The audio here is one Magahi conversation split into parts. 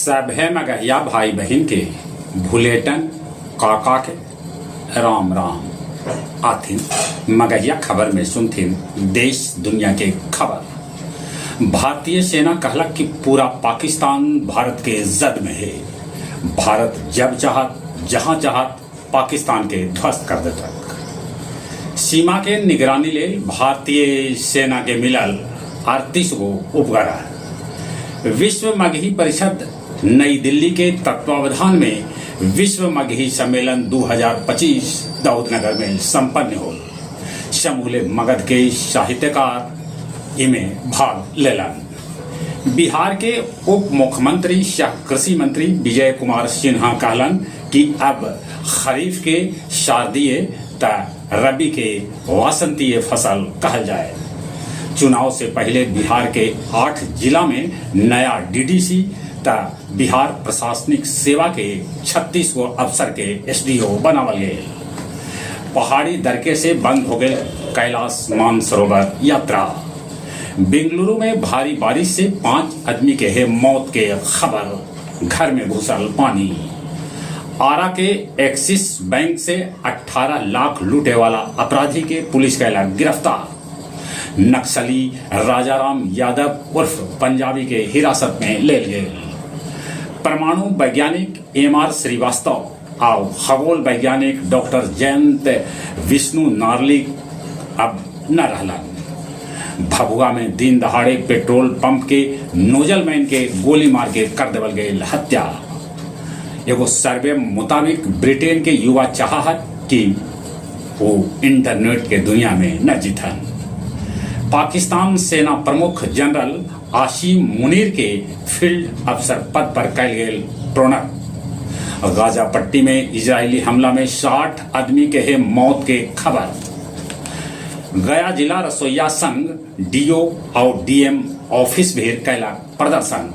सभे मगहिया भाई बहिन के भुलेटन काका के राम राम। आथिन मगहिया खबर में सुनथिन देश दुनिया के खबर। भारतीय सेना कहलक कि पूरा पाकिस्तान भारत के जद में हे। भारत जब चाहत जहाँ चाहत पाकिस्तान के ध्वस्त कर देतक। सीमा के निगरानी लेल भारतीय सेना के मिलल 38 गो उपग्रह। विश्व मगही परिषद नई दिल्ली के तत्वावधान में विश्व मगही सम्मेलन 2025 दाऊदनगर में संपन्न होल। समूले मगध के साहित्यकार इमे भाग लेलन। बिहार के उप मुख्यमंत्री सह कृषि मंत्री विजय कुमार सिन्हा कहलन कि अब खरीफ के शारदीय त रबी के वासंतीय फसल कहल जाए। चुनाव से पहिले बिहार के 8 जिला में नया डीडीसी त बिहार प्रशासनिक सेवा के 36 गो अफसर के एसडीओ बनावल गेल। पहाड़ी दरके से बंद हो गेल कैलाश मानसरोवर यात्रा। बेंगलुरु में भारी बारिश से 5 आदमी के है मौत के खबर, घर में घुसल पानी। आरा के एक्सिस बैंक से 18 लाख लूटे वाला अपराधी के पुलिस कैला गिरफ्तार। नक्सली राजाराम यादव उर्फ पंजाबी के हिरासत में लेल गेल। परमाणु वैज्ञानिक एम आर श्रीवास्तव आउ खगोल वैज्ञानिक डॉक्टर जयंत विष्णु नार्ली अब न रहलन। भभुआ में दिन दहाड़े पेट्रोल पंप के नोजलमैन के गोली मार के कर देवल गेल हत्या। एगो सर्वे मुताबिक ब्रिटेन के युवा चाहत कि वो इंटरनेट के दुनिया में न जीतन। पाकिस्तान सेना प्रमुख जनरल आसिम मुनीर के फील्ड अफसर पद पर कैल गेल प्रोन्नत। गाजा पट्टी में इजरायली हमला में 60 आदमी के है मौत के खबर। गया जिला रसोईया संघ do और डीएम ऑफिस भेर कैला प्रदर्शन।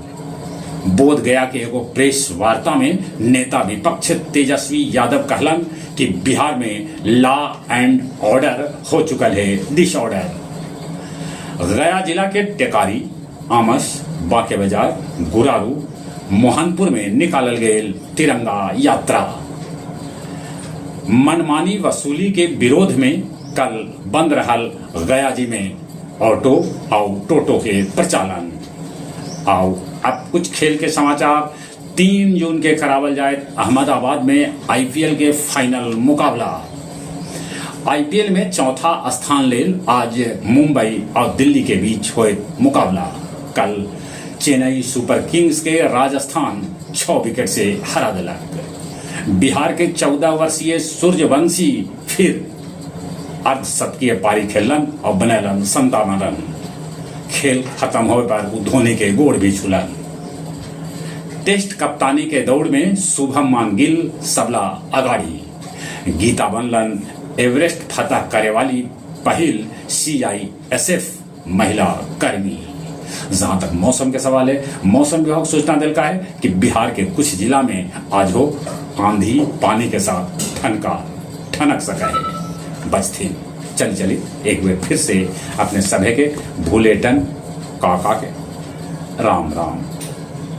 बोध गया के एगो प्रेस वार्ता में नेता विपक्ष तेजस्वी यादव कहलन कि बिहार में लॉ एंड ऑर्डर हो चुकल है डिसऑर्डर। गया जिला के टेकारी, आमस, बांके बाजार, गुरारू, मोहनपुर में निकालल गेल तिरंगा यात्रा। मनमानी वसूली के विरोध में कल बंद रहल गया जी में ऑटो और टोटो के प्रचालन। आओ अब कुछ खेल के समाचार। 3 जून के करावल जाए अहमदाबाद में आईपीएल के फाइनल मुकाबला। आईपीएल में चौथा स्थान लेल आज मुंबई और दिल्ली के बीच होए मुकाबला। कल चेन्नई सुपर किंग्स के राजस्थान 6 विकेट से हरा दिलक। बिहार के 14 वर्षीय सूर्यवंशी फिर अर्धशतकीय पारी खेलन और बनैलन 57 रन। खेल खत्म होए पर वो धोनी के गोड़ भी छुलन। टेस्ट कप्तानी के दौड़ में शुभमन गिल सबला अगाड़ी। गीता बनलन एवरेस्ट फतह करे वाली पहिल सीआईएसएफ महिला कर्मी। जहां तक मौसम के सवाल है, मौसम विभाग सूचना दिलका है कि बिहार के कुछ जिला में आज हो आंधी पानी के साथ ठनका ठनक सका है। बचथिन। चली चली एक बार फिर से अपने सभे के भूलेटन काका के राम राम।